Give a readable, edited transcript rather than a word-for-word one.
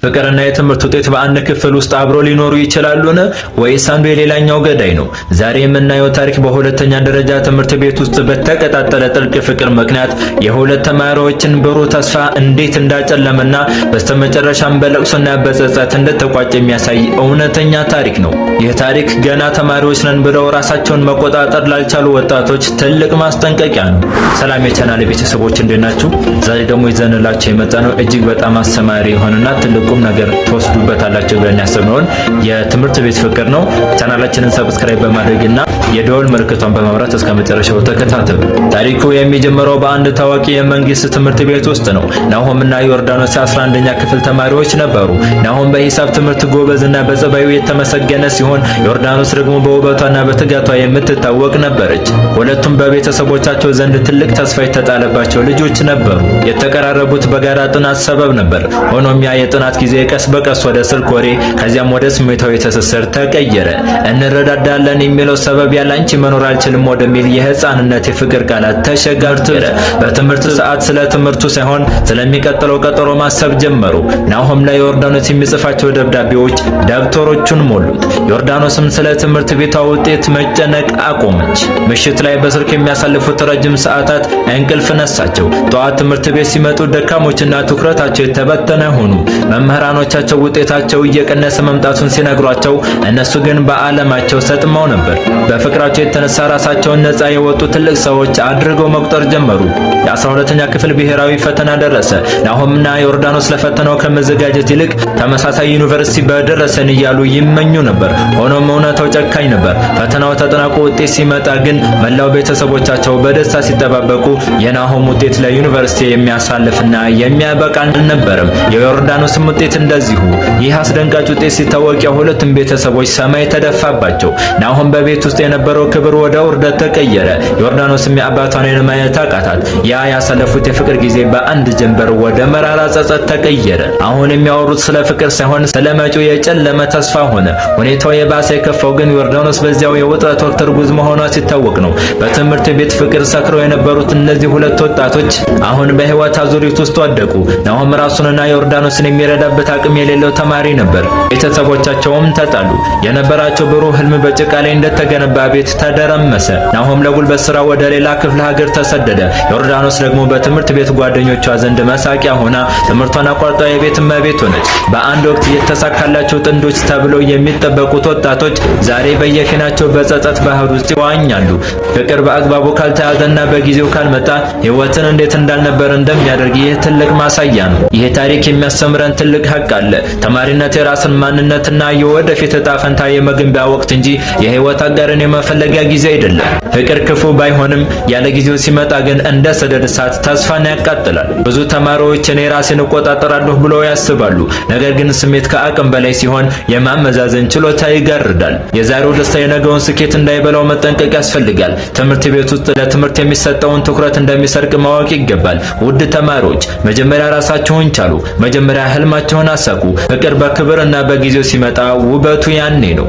ፍቅርና የትምህርት ውጤት በአንድ ክፍል ውስጥ አብሮ ሊኖሩ ይችላሉን? ወይስ አንዱ የሌላኛው ገዳይ ነው? ዛሬ የምናየው ታሪክ በሁለተኛ ደረጃ ትምህርት ቤት ውስጥ በተቀጣጠለ ጥልቅ ፍቅር ምክንያት የሁለት ተማሪዎችን ብሩህ ተስፋ እንዴት እንዳጨለመና በስተመጨረሻም በለቅሶና በጸጸት እንደተቋጨ የሚያሳይ እውነተኛ ታሪክ ነው። ይህ ታሪክ ገና ተማሪዎች ነን ብለው ራሳቸውን መቆጣጠር ላልቻሉ ወጣቶች ትልቅ ማስጠንቀቂያ ነው። ሰላም የቻናል ቤተሰቦች፣ እንዴት ናችሁ? ዛሬ ደግሞ ይዘንላችሁ የመጣነው እጅግ በጣም አስተማሪ የሆነና ትልቅ ቁም ነገር ትወስዱበታላችሁ ብለን ያሰብነውን የትምህርት ቤት ፍቅር ነው። ቻናላችንን subscribe በማድረግና የደወል ምልክቷን በማብራት እስከ መጨረሻው ተከታተሉ። ታሪኩ የሚጀምረው በአንድ ታዋቂ የመንግስት ትምህርት ቤት ውስጥ ነው። ናሆምና ዮርዳኖስ የ11ኛ ክፍል ተማሪዎች ነበሩ። ናሆም በሂሳብ ትምህርት ጎበዝና በጸባዩ የተመሰገነ ሲሆን፣ ዮርዳኖስ ደግሞ በውበቷና በትጋቷ የምትታወቅ ነበረች። ሁለቱም በቤተሰቦቻቸው ዘንድ ትልቅ ተስፋ የተጣለባቸው ልጆች ነበሩ። የተቀራረቡት በጋራ ጥናት ሰበብ ነበር። ሆኖም ያ የጥናት ጊዜ ቀስ በቀስ ወደ ስልክ ወሬ፣ ከዚያም ወደ ስሜታዊ ትስስር ተቀየረ። እንረዳዳለን የሚለው ሰበብ ያላንቺ መኖር አልችልም ወደሚል የህፃንነት የፍቅር ቃላት ተሸጋገረ። በትምህርት ሰዓት ስለ ትምህርቱ ሳይሆን ስለሚቀጥለው ቀጠሮ ማሰብ ጀመሩ። ናሆም ለዮርዳኖስ የሚጽፋቸው ደብዳቤዎች ደብተሮቹን ሞሉት። ዮርዳኖስም ስለ ትምህርት ቤቷ ውጤት መጨነቅ አቆመች። ምሽት ላይ በስልክ የሚያሳልፉት ረጅም ሰዓታት እንቅልፍ ነሳቸው። ጠዋት ትምህርት ቤት ሲመጡ ደካሞችና ትኩረታቸው የተበተነ ሆኑ። መምህራኖቻቸው ውጤታቸው እየቀነሰ መምጣቱን ሲነግሯቸው እነሱ ግን በዓለማቸው ሰጥመው ነበር። በፍቅራቸው የተነሳ ራሳቸውን ነፃ የወጡ ትልቅ ሰዎች አድርገው መቁጠር ጀመሩ። የ12ኛ ክፍል ብሔራዊ ፈተና ደረሰ። ናሆምና ዮርዳኖስ ለፈተናው ከመዘጋጀት ይልቅ ተመሳሳይ ዩኒቨርሲቲ በደረሰን እያሉ ይመኙ ነበር። ሆኖም እውነታው ጨካኝ ነበር። ፈተናው ተጠናቆ ውጤት ሲመጣ ግን መላው ቤተሰቦቻቸው በደስታ ሲጠባበቁ የናሆም ውጤት ለዩኒቨርሲቲ የሚያሳልፍና የሚያበቃ አልነበረም። የዮርዳኖስም ውጤት እንደዚሁ። ይህ አስደንጋጭ ውጤት ሲታወቅ የሁለቱም ቤተሰቦች ሰማይ ተደፋባቸው። ናሆም በቤት ውስጥ የነበረው ክብር ወደ ውርደት ተቀየረ። ዮርዳኖስም የአባቷን ዓይን ማየት አቃታት። ያ ያሳለፉት የፍቅር ጊዜ በአንድ ጀንበር ወደ መራራ ጸጸት ተቀየረ። አሁን የሚያወሩት ስለ ፍቅር ሳይሆን ስለ መጪው የጨለመ ተስፋ ሆነ። ሁኔታው የባሰ የከፋው ግን ዮርዳኖስ በዚያው የውጥረት ወቅት እርጉዝ መሆኗ ሲታወቅ ነው። በትምህርት ቤት ፍቅር ሰክረው የነበሩት እነዚህ ሁለት ወጣቶች አሁን በህይወት አዙሪት ውስጥ ወደቁ። ናሆም ራሱንና ዮርዳኖስን የሚረዳበት አቅም የሌለው ተማሪ ነበር። ቤተሰቦቻቸውም ተጣሉ። የነበራቸው ብሩህ ህልም በጭቃ ላይ እንደተገነባ ቤት ተደረመሰ። ናሆም ለጉልበት ስራ ወደ ሌላ ክፍለ ሀገር ተሰደደ። ዮርዳኖስ ደግሞ በትምህርት ቤት ጓደኞቿ ዘንድ መሳቂያ ሆና ትምህርቷን አቋርጣ የቤት እመቤት ሆነች። በአንድ ወቅት የተሳካላቸው ጥንዶች ተብለው የሚጠበቁት ወጣቶች ዛሬ በየፊናቸው በጸጸት ባህር ውስጥ ይዋኛሉ። ፍቅር በአግባቡ ካልተያዘና በጊዜው ካልመጣ ህይወትን እንዴት እንዳልነበር እንደሚያደርግ ይህ ትልቅ ማሳያ ነው። ይህ ታሪክ የሚያስተምረን ትልቅ ሀቅ አለ። ተማሪነት የራስን ማንነትና የወደፊት እጣ ፈንታ የመገንቢያ ወቅት እንጂ የህይወት አጋርን የመፈለጊያ ጊዜ አይደለም። ፍቅር ክፉ ባይሆንም ያለ ጊዜው ሲመጣ ግን እንደ ሰደድ እሳት ተስፋን ያቃጥላል። ብዙ ተማሪዎች እኔ ራሴን እቆጣጠራለሁ ብለው ያስባሉ። ነገር ግን ስሜት ከአቅም በላይ ሲሆን የማመዛዘን ችሎታ ይጋርዳል። የዛሬው ደስታ የነገውን ስኬት እንዳይበላው መጠንቀቅ ያስፈልጋል። ትምህርት ቤት ውስጥ ለትምህርት የሚሰጠውን ትኩረት እንደሚሰርቅ ማወቅ ይገባል። ውድ ተማሪዎች፣ መጀመሪያ ራሳችሁን ቻሉ። መጀመሪያ ህልማችሁን አሳኩ። ፍቅር በክብር እና በጊዜው ሲመጣ ውበቱ ያኔ ነው።